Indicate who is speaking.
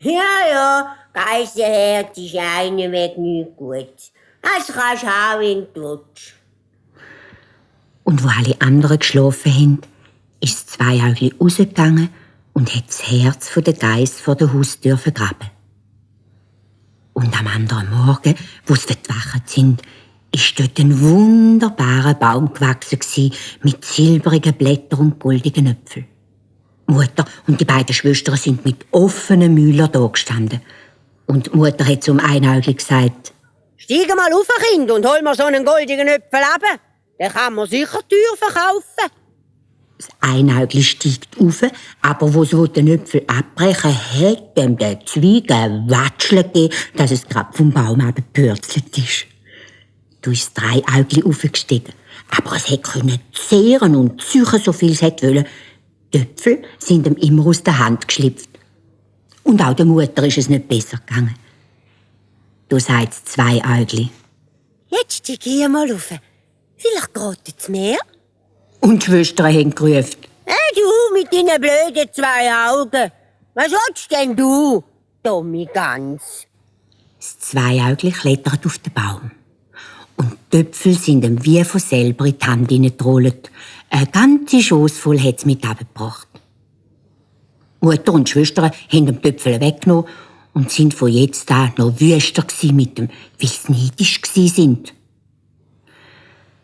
Speaker 1: Ja, Geiselherz ist einer weg nicht gut. Das kannst du auch in den Tod.
Speaker 2: Und wo alle anderen geschlafen haben, ist das Zweiäugli rausgegangen und hat das Herz von der Geiss vor der Haustür vergraben. Und am anderen Morgen, wo sie verwacht sind, ist dort ein wunderbarer Baum gewachsen mit silbrigen Blättern und goldigen Äpfeln. Die Mutter und die beiden Schwestern sind mit offenen Mühlern da gestanden. Und die Mutter hat zum Einäugli gesagt:
Speaker 1: Steig mal auf, Kind, und hol mir so einen goldenen Äpfel ab. Den kann man sicher teuer verkaufen.
Speaker 2: Das Einäugli steigt auf, aber wo sie den Äpfel abbrechen, hat ihm der Zweig ein Watscheln gegeben, dass es gerade vom Baum abgepürzelt ist. Du ist das Dreiäugli aufgestiegen, aber es konnte zehren und züchen, so viel es wollte. Die Äpfel sind ihm immer aus der Hand geschlüpft. Und auch der Mutter ist es nicht besser gegangen. Du sagst das Zweiäugli.
Speaker 1: Jetzt steig hier mal rauf. Vielleicht geht es mehr.
Speaker 2: Und die Schwestern haben gerufen:
Speaker 1: Hey, du mit deinen blöden 2 Augen. Was willst denn du, dumme Gans?
Speaker 2: Das Zweiäugli klettert auf den Baum. Und die Äpfel sind ihm wie von selber in die Hand hineingetrollt. Eine ganze Schoss voll hat es mit abgebracht. Mutter und Schwestern haben ihm die Äpfel weggenommen und sind von jetzt an noch wüster mit ihm, weil sie neidisch waren.